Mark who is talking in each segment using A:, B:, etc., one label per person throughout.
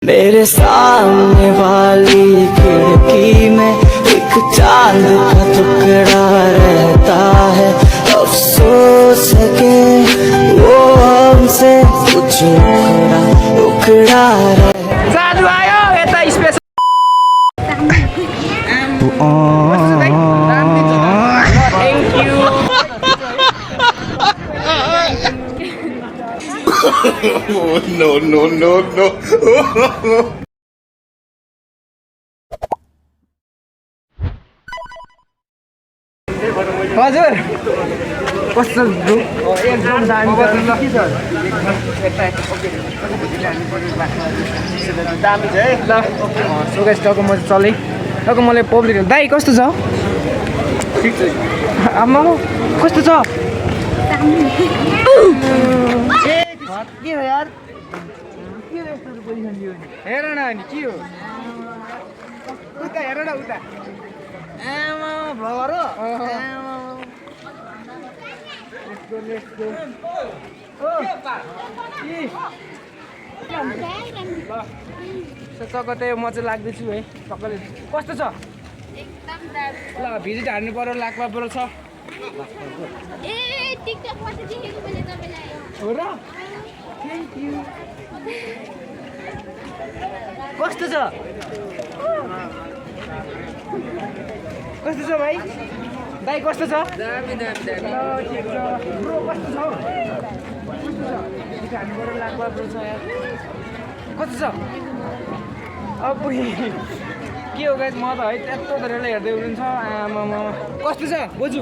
A: मेरे सामने वाली खिड़की में एक चांद का टुकड़ा रहता है। अफसोस है कि वो हमसे कुछ उखड़ा
B: साधु आयो यता space thank you
C: no, no, no, no.
B: हजुर कस्तो एकदम दामी दामी छ है ल सुगेश टको म चलेँ टको मलाई पब्लिक दाइ कस्तो छ आमा कस्तो छ के हो यार के यस्तो पोजिसन दियो नि हेर न अनि के हो उता हेर न उता आमा भ्लगर हो लेट्स गो कतै म चाहिँ लाग्दैछु है सबैले कस्तो छ
D: एकदम दामी
B: ल भिजिट हार्नु पर्यो लाक्पा पर्यो छ
D: ए टिकटकमा चाहिँ देखेको मैले तपाईलाई
B: हो र थ्याङ्क यू कस्तो छ कस्तो छ भाइ दाइ कस्तो छ दामी दामी दामी ल ठिक छ ब्रो कस्तो छ कस्तो छ भिजिट हार्नु पर्यो लाक्पा ब्रो छ यार कस्तो छ अब के हो गाइस म त है त्यत्रो धेरैले हेर्दै हुनुहुन्छ आमामा कस्तो छ बोजू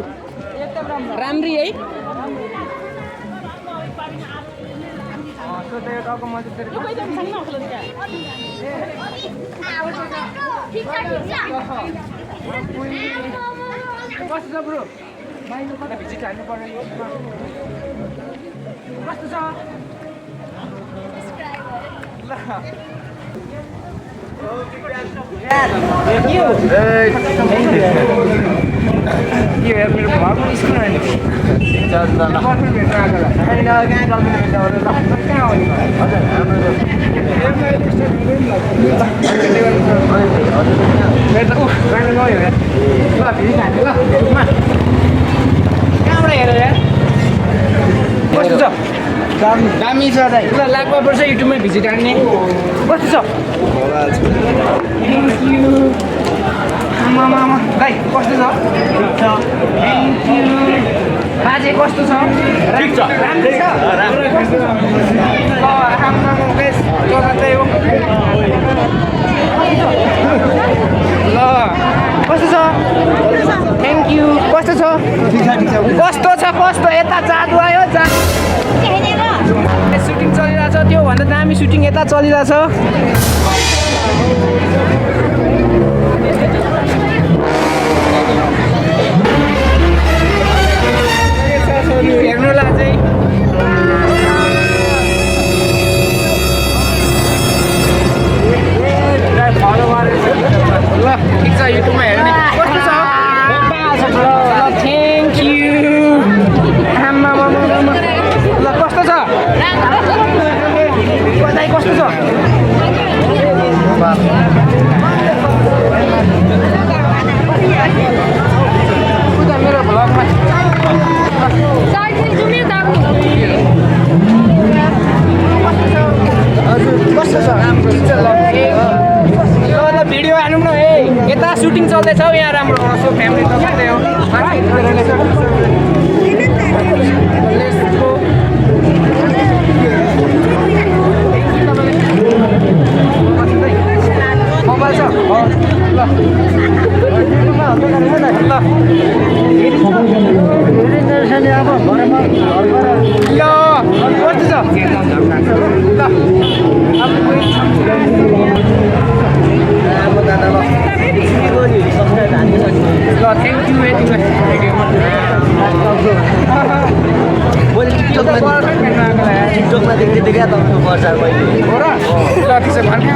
B: एकदम राम्रो राम्री है टाउको मजा कस्तो छ ब्रो बाहिर कता भिजिट हाल्नु पर्यो कस्तो छ ल मेरो घरमा स्कुल कहाँबाट हेरेर कस्तो छ दामी छ दाइ ल लाग्नु पर्छ युट्युबमै भिजिट हान्ने कस्तो छ थ्याङ्क यू आमा दाइ कस्तो छ थ्याङ्क यू बाजे कस्तो छ ठिक छ राम्रो छ राम्रो बेस जग्गा हो ल कस्तो छ थ्याङ्क यू कस्तो छ कस्तो छ कस्तो यता जादु आयो सुटिङ चलिरहेछ त्योभन्दा दामी सुटिङ यता चलिरहेछ हेर्नुलाई चाहिँ ल ठिक छ युट्युबमा हेर्ने कस्तो छ थ्याङ्क यू आमा ल कस्तो छ दाइ कस्तो छ उता मेरो भ्लगमा हजुर कस्तो छ राम्रो ल भिडियो हालौँ न है यता सुटिङ चल्दैछ हौ यहाँ राम्रो सो फ्यामिली तपाईँ हो मोबाइल छ ल थ्याङ्क यू
E: टिकटकमा देख्दै देखेँ तपाईँको बजार मैले
B: हो र ल त्यसो भने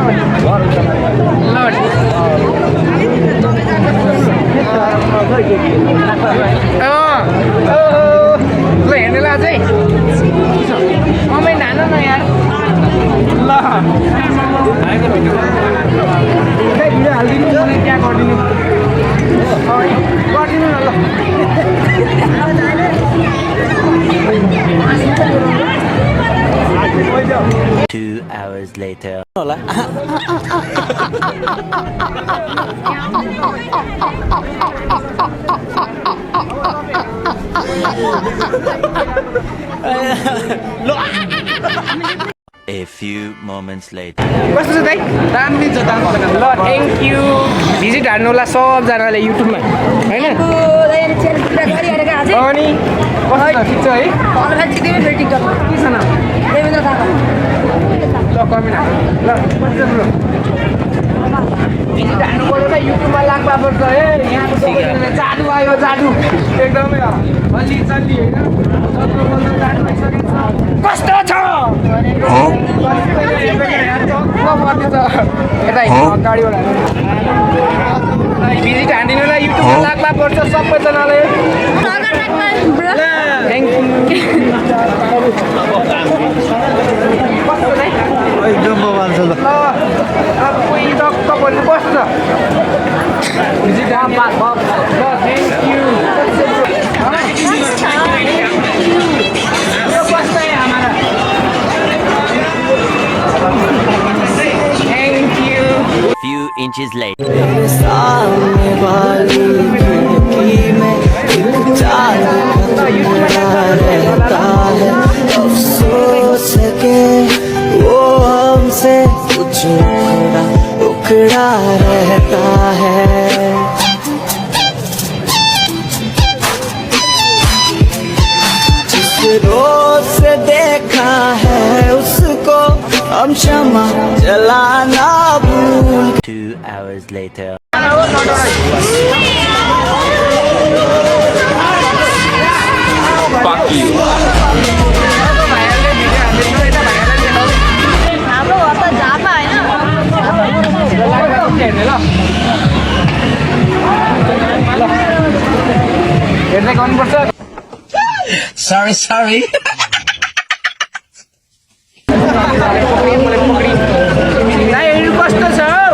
B: ल ल हेर्नेलाई चाहिँ कमेन्ट हान न यार ल भिडियो हालिदिनु मलाई त्यहाँ गरिदिनु गरिदिनु न ल
E: 2 hours later. A few moments later.
B: कस्तो छ दाइ दामी छ दाम ल थ्याङ्क यू भिजिट हान्नु होला सबजनाले युट्युबमा होइन अनि कस्तो ठिक छ है के छ न ल कमेन्ट हाल्नु ल कस्तो ब्रो भिजिट हान्नु पर्यो ल युट्युबमा लाग्दा पर्छ है यहाँको सबैजनाले जादु आयो जादु एकदमै अलि चल्ली होइन कस्तो छ गाडीबाट भिजिट हानिदिनु ल युट्युबमा लाग्दा पर्छ सबैजनाले थ्याङ्क यू
E: एकदम मोबाइल छ ल
B: कोही टक्क पर्नु बस्छ visit thank you
E: Few inches later.
A: मेरे सामने वाली खिड़की में एक चांद का टुकड़ा रहता है अफसोस है कि वो हमसे कुछ उखड़ा उखड़ा रहता है जिस रोज से देखा है उसको हम क्षमा जलाना भूल
E: 2 hours later.
B: Fuck you.
D: हाम्रो घर त झापा होइन
B: हेर्दै गर्नुपर्छ
C: Sorry.
B: नाइहरू कस्तो छ हौ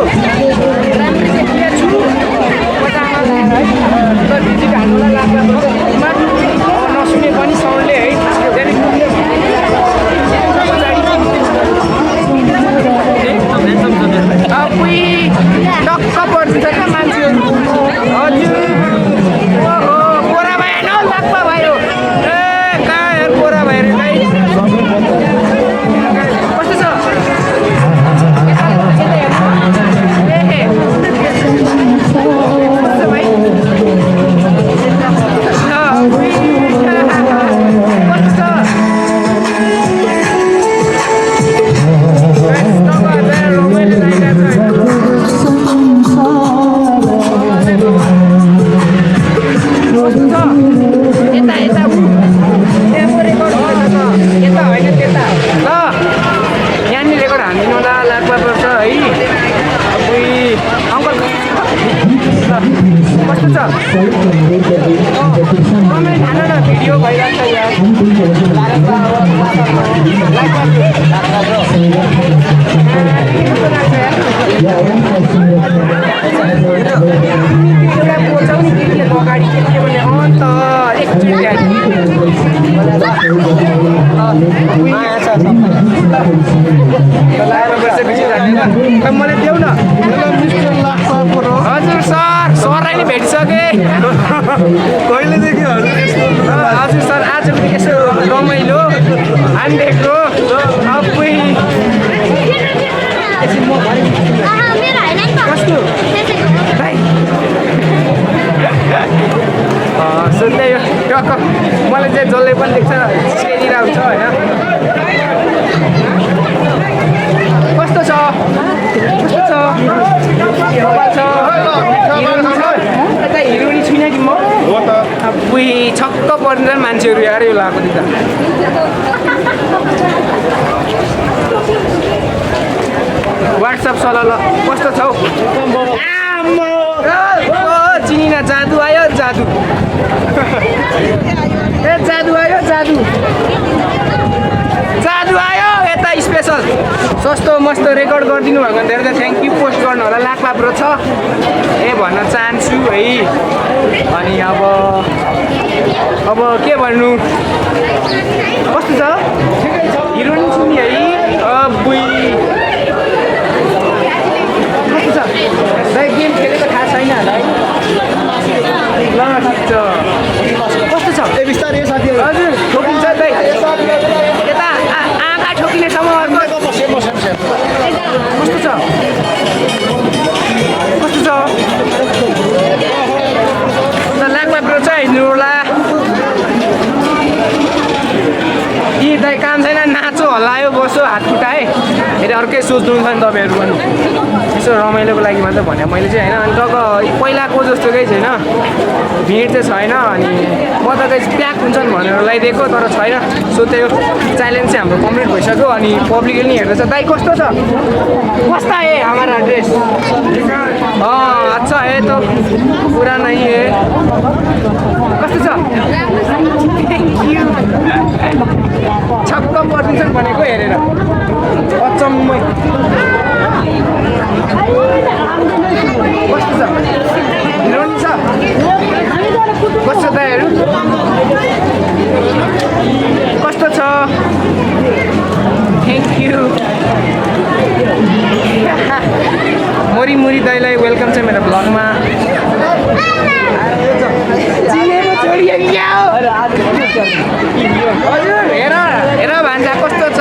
B: भिजिट हाल्नुलाई लाग्दा नसुने पनि साउन्डले है टक्क पर्छ क्या मान्छेहरू हजुर ओहो पोरा भएन लाग्दा भयो ए कहाँ पोरा भएर कहीँ कस्तो छ भिडियो भइरहेको छ अगाडि के भने अन्त एकचोटि मलाई देऊ न हजुर सरलाई नि भेटिसके
C: कहिलेदेखि
B: हजुर सर आज पनि यसो रमाइलो हान्डेको कस्तो सुन्दै टक्क मलाई चाहिँ जसले पनि देख्छ सिकाइदिरहेको हुन्छ होइन कस्तो छ यता हिरोनी छुइनँ कि म छक्क पर्ने मान्छेहरू यार यो लगाएको त वाट्सएप सल्लाह ल कस्तो छौ चिनिन जादु आयो जादु ए जादु आयो जादु आयो यता स्पेसल सस्तो मस्तो रेकर्ड गरिदिनु भएको भने धेरै थ्याङ्क यू पोस्ट गर्नु होला लाखमा ब्रो छ भन्न चाहन्छु है अनि अब के भन्नु कस्तो छ हिरोइन छु नि है बुई कस्तो छ दाइ गेम खेलेको थाहा छैन होला है ल ठिक छ कस्तो छ
C: बिस्तारै साथीहरू
B: हजुर ठोकिन्छ दाइ यता आँखा ठोकिनेसम्म अर्को कस्तो छ लाखमा ब्रो छ हिँड्नु होला यी दाइ काम छैन नाचो हल्लायो बसो हात खुट्टाएँ फेरि अर्कै सोच्नु छ नि तपाईँहरू पनि यसो रमाइलोको लागि मात्रै भने मैले चाहिँ होइन अनि टक्क पहिलाको जस्तो केही छैन भिड चाहिँ छैन अनि म त चाहिँ प्याक हुन्छन् भनेर लगाइदिएको तर छैन सो त्यो च्यालेन्ज चाहिँ हाम्रो कम्प्लिट भइसक्यो अनि पब्लिकले नि हेर्दैछ दाइ कस्तो छ कस्ता है हमारा ड्रेस अच्छा है तो पुरा नहीं है कस्तो छ थ्याङ्क यू छक्क परिदिन्छन् भनेको हेरेर अचम्मै कस्तो छ हिरोइन छ कस्तो दाइहरू कस्तो छ थ्याङ्क यू मुरी दाइलाई वेलकम छ मेरो ब्लगमा हजुर हेर भान्जा कस्तो छ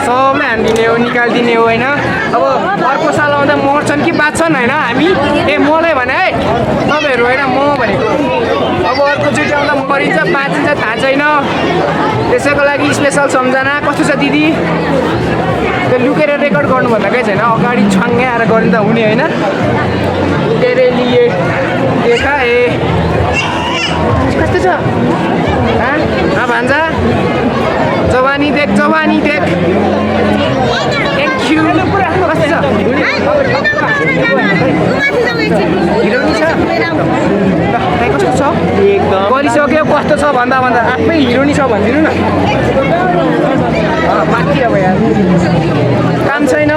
B: सबलाई हानिदिने हो निकालिदिने हो होइन अब अर्को साल आउँदा मर्छन् कि बाँच्छन् होइन हामी मलाई भने है तपाईँहरू होइन म भनेको अब अर्कोचोटि आउँदा मरिन्छ बाँचिन्छ थाहा छैन त्यसैको लागि स्पेसल सम्झना कस्तो छ दिदी त्यो लुकेर रेकर्ड गर्नुभन्दा केही छैन अगाडि छङ्गे आएर गरिँदा हुने होइन तेरे लिए देखा कस्तो छ भान्जा जवानी देख थ्याङ्क यू कस्तो छ हिरोइन छ कस्तो छ गरिसक्यो कस्तो छ भन्दा आफै हिरोइन छ भनिदिनु न बाँकी अब यहाँ काम छैन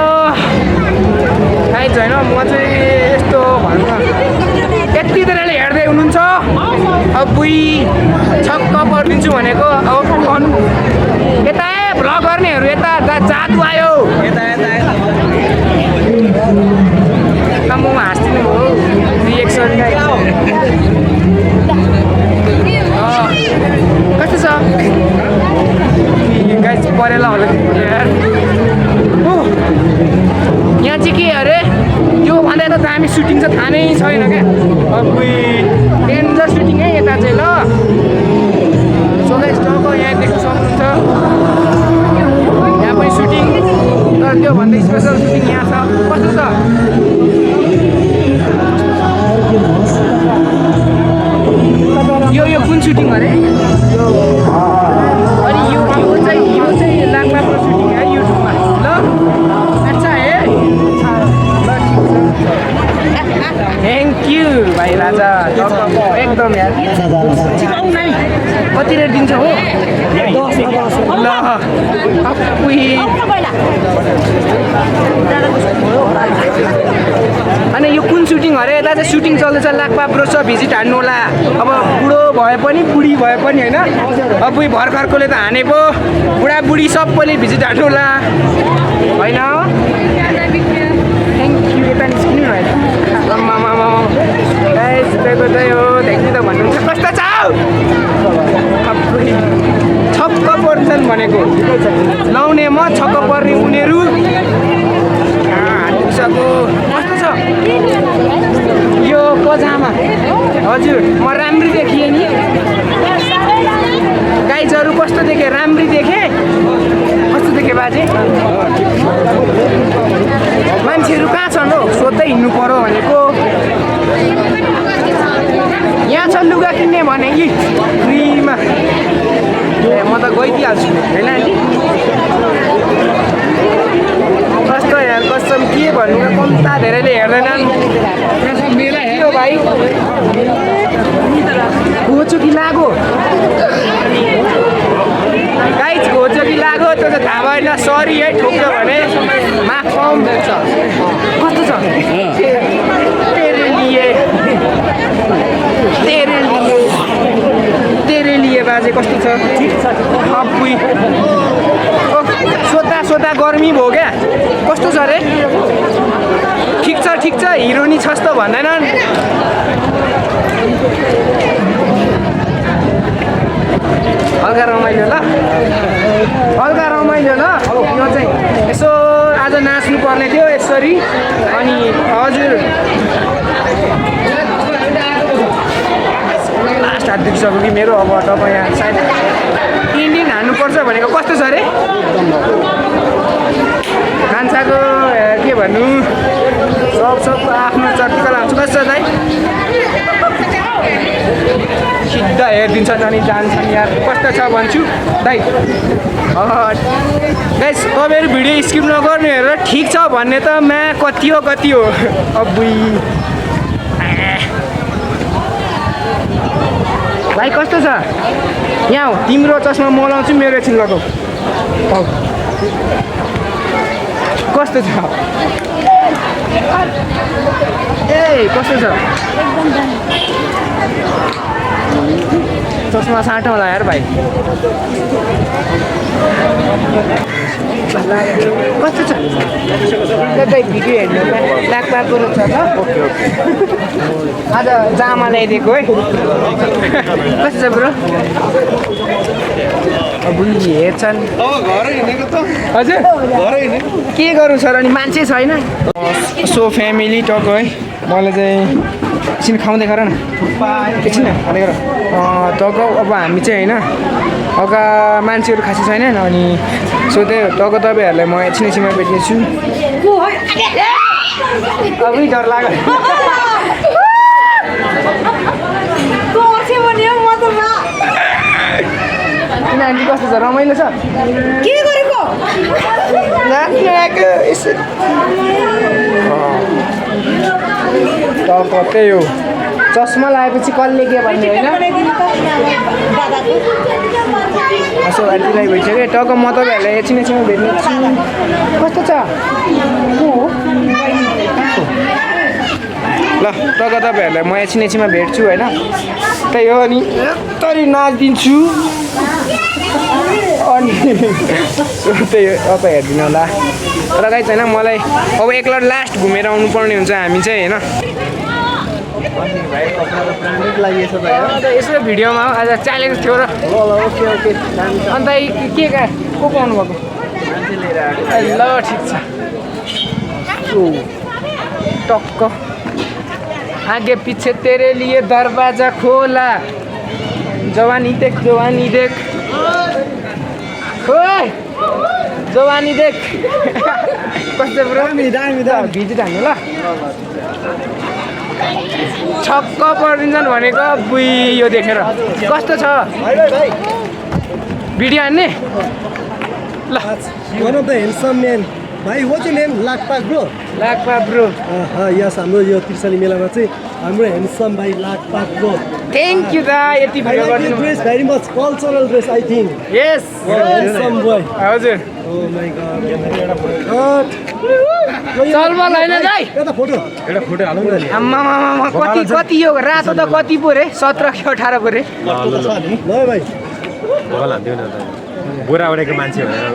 B: काहीँ छैन म चाहिँ यस्तो भनौँ न यति बेलाले हेर्दै हुनुहुन्छ अब बुई छक्क परिदिन्छु भनेको अब भन्नु यता भ्लग गर्नेहरू यता जादु आयो यता म हाँस्दिनु हो रिएक्सन कस्तो छ गाइस परेला होला यार यहाँ चाहिँ के अरे यो भन्दा यता दामी सुटिङ चाहिँ थाहा नै छैन क्या डेन्जर सुटिङ है यता चाहिँ ल सो गाइस टक्क यहाँ देख्न सक्नुहुन्छ यहाँ पनि सुटिङ तर त्योभन्दा स्पेसल सुटिङ यहाँ छ कस्तो छ यो कुन सुटिङ अरे अनि यो चाहिँ लाखमा सुटिङ है युट्युबमा ल अच्छा है ल थ्याङ्क यू भाइ राजा एकदम यार कति रेट दिन्छ हो ल अनि यो कुन सुटिङ अरे यता चाहिँ सुटिङ चल्दैछ लाखपा ब्रो छ भिजिट हान्नु होला अब बुढो भए पनि बुढी भए पनि होइन अब भर्खरकोले त हानेको बुढाबुढी सबैले भिजिट हान्नु होला होइन थ्याङ्क यू यता निस्किनु न त्यही हो थ्याङ्क यू त भन्नुहुन्छ कस्तो छ छक्क पर्छन् भनेको लाउने म छक्क पर्ने उनीहरू हालिसक्यो कस्तो छ यो पजामा हजुर म राम्री देखिएँ नि गाइजहरू कस्तो देखेँ राम्री देखेँ कस्तो देखेँ बाजे मान्छेहरू कहाँ छन् हौ सोध्दै हिँड्नु पर्यो भनेको यहाँ छ लुगा किन्ने भने कि फ्रीमा म त गइदिइहाल्छु होइन आन्टी कस्तो यार कसम के भन्नुको कम्ता धेरैले हेर्दैनन् यो भाइ घोचो कि लाग्यो गाइज घोचो कि लाग्यो त्यो त थाहा भएन सरी है ठोक्यो भने माफ पाउँ छ कस्तो छ तेरे लिए बाजे कस्तो छ अपुई सोद्धा गर्मी भयो क्या कस्तो छ रे ठिक छ हिरोनी छस् त भन्दैनन् हल्का रमाइलो ल यो चाहिँ यसो आज नाच्नु पर्ने थियो यसरी अनि हजुर लास्ट हात दुखिसक्यो कि मेरो अब तपाईँ यहाँ सायद इन्डियन हान्नुपर्छ भनेको कस्तो छ अरे कान्छाको के भन्नु सबको आफ्नो चट्टिका लाउँछु कस्तो छ दाइ सिधा हेरिदिन्छन् अनि जान्छन् यार कस्तो छ भन्छु दाइ गाइस तपाईँहरू भिडियो स्किप नगर्नु हेरेर ठिक छ भन्ने त म्या कति हो अबुई भाइ कस्तो छ यहाँ हो तिम्रो चस्मा म लाउँछु मेरो एकछिन लगाऊ कस्तो छ ए कस्तो छ चस्मा साटो होला यार भाइ कस्तो छ भिडियो हेर्नु ब्ल्याक पार्कको छ त ओके आज जामा ल्याइदिएको है कस्तो छ ब्रो अब हेर्छन् हजुर के गरौँ सर अनि मान्छे छैन सो फ्यामिली टक है मलाई चाहिँ एकछिन खाउँदै गर न एकछिन खाँदै गर टक अब हामी चाहिँ होइन अगा मान्छेहरू खासै छैनन् अनि सो त्यही टक तपाईँहरूलाई म एकछिनमा भेट्नेछु अब डर लाग्यो आन्टी कस्तो छ रमाइलो छ के गरेको त्यही हो चस्मा लगाएपछि कसले के भन्ने होइन यसो आन्टीलाई भइसक्यो टक म तपाईँहरूलाई एकछिन भेट्ने छु कस्तो छ ल टक तपाईँहरूलाई म एकछिनमा भेट्छु होइन त्यही हो अनि यस्तरी नाचिदिन्छु अनि त्यही अब हेरिदिनु होला र गाइस होइन मलाई अब एकलट लास्ट घुमेर आउनु पर्ने हुन्छ हामी चाहिँ होइन यसो भिडियोमा आज च्यालेन्ज थियो र अन्त के को पाउनु भएको ल ठिक छ टक्क आगे पीछे तेरे लिए दरवाजा खोला जवानी देख ओए जवानी देख कस्तो ब्रो भिजिट हान्नु ल छक्क परिदिन्छन् भनेको बुई यो देखेर कस्तो छ भिडियो हान्ने ल
C: One of the handsome men. भाइ what's your name? Lakpak bro.
B: Lakpak bro.
C: यस हाम्रो यो त्रिशली मेलामा चाहिँ हाम्रो handsome भाइ Lakpak bro.
B: Thank you da यति भिडियो गरिदिनु.
C: Dress very much cultural dress I think.
B: Yes.
C: Handsome boy.
B: हजुर.
C: Oh my god.
B: चल बल हैन दाइ.
C: एउटा फोटो हालौँ न नि.
B: आम्मा कति यो रातो त कति पो रे 17 कि 18 पो रे.
C: ल भाइ.
F: भगल हान्दियो न त बुरा उडेको मान्छे भनेर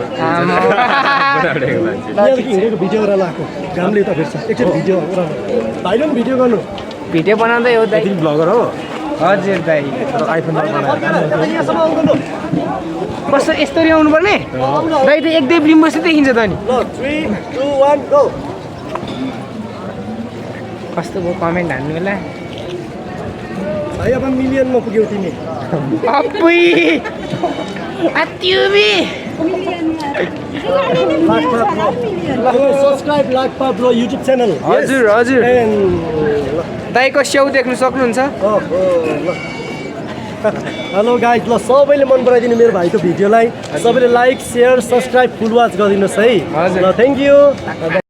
F: बुरा उडेको मान्छे
C: यहाँदेखि हिँडेको भिडियो गरेर लगाएको घामले त फेर्छ एकचोटि भिडियो भाइले पनि भिडियो गर्नु
B: भिडियो बनाउँदै हो दाइ
F: तिमी ब्लगर हो
B: हजुर दाइ
C: आइफोन
B: कस्तो यस्तरी आउनु पर्ने दाइ त एक दुई फिल्म बस्दै देखिन्छ त नि
C: ल 3 2 1 गो
B: कस्तो भयो कमेन्ट हान्नु होला
C: भाइ अब मिलियनमा पुग्यौ तिमी
B: अपुई अत्युबी
C: subscribe Lakpa bro YouTube channel
B: हजुर हजुर दाइको स्याउ देख्नु सक्नुहुन्छ
C: हेलो गाइज ल सबैले मन पराइदिनु मेरो भाइको भिडियोलाई सबैले लाइक शेयर सब्सक्राइब फुल वाच गरिदिनुहोस् है ल थ्याङ्क यू